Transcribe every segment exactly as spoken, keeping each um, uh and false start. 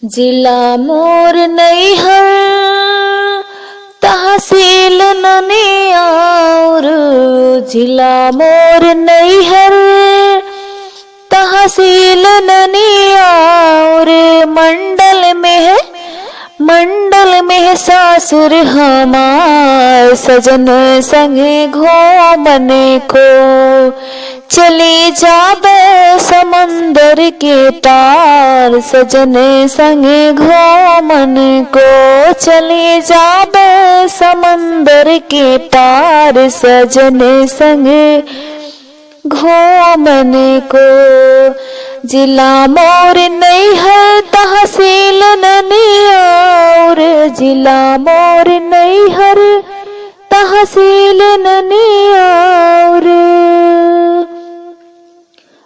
जिला मोर नैहर तहसील ननियाउर, जिला मोर नैहर तहसील ननियाउर, मंडल में, मंडल में सासुर हमार, सजन संगे घूमन को चली जाबे समंदर के पार, सजन संगे घूमन को चली जाबे समंदर के पार, सजन संगे घूमन को। जिला मोर नैहर तहसील ननियाउर, जिला मोर नैहर तहसील ननियाउर,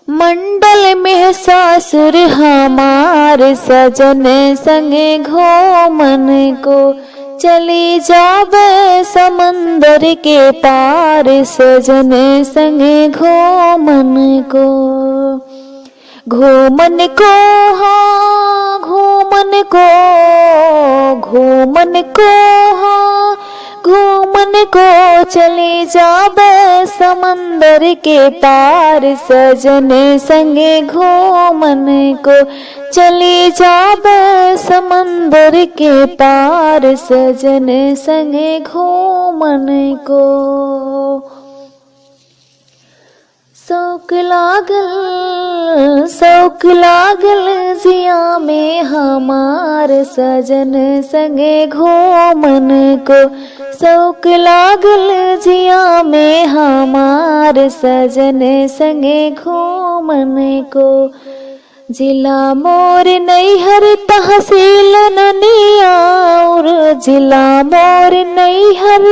मंडल में सासुर हमार, सजन संगे घूमन को चली जाबे समंदर के पार, सजन संगे घूमन को। घूमन को हाँ, घूमन को, घूमन को हाँ, घूमन को चली जाबे समंदर के पार, सजन संगे घूमन को चली जाबे समंदर के पार, सजन संगे घूमन को। शौक लागल, शौक लागल जिया में हमार, सजन संगे घूमन को। शौक लागल जिया में हमार, सजन संगे घूमन को। जिला मोर नैहर तहसील ननियाउर, जिला मोर नैहर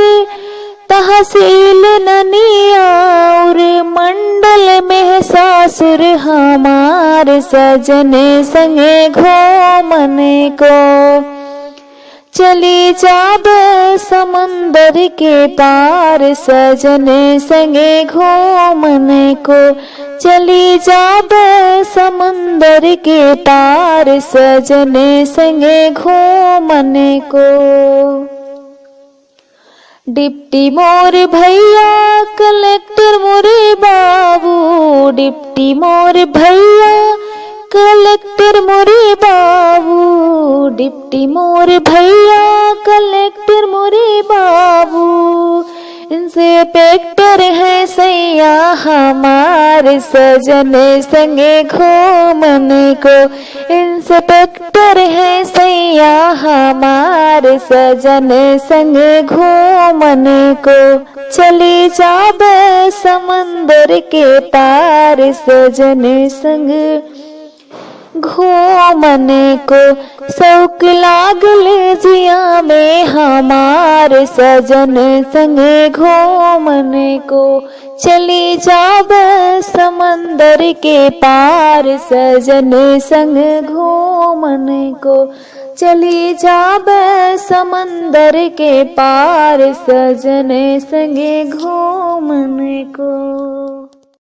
तहसील ननियाउर, मंडल में सासुर हमार, सजन संगे घूमन को चली जाबे समंदर के पार, सजन संगे घूमन को चली जाबे समंदर के पार, सजन संगे घूमन को। डिप्टी मोर भैया कलेक्टर मोरे बाबू, डिप्टी मोर भैया कलेक्टर मोरे बाबू, डिप्टी मोर भैया कलेक्टर मोरे बाबू। इंस्पेक्टर है सैया हमार, सजन संगे घूमन को। इंस्पेक्टर है सैया हमार, सजन संगे घूमन को। चली जाबे समंदर के पार, सजन संग घूमन को। शौक लागल जिया में हमार, सजन संग घूमन को। चली जाबे समंदर के पार, सजन संग घूमन को। चली जाबे समंदर के पार, सजन संग घूमन को।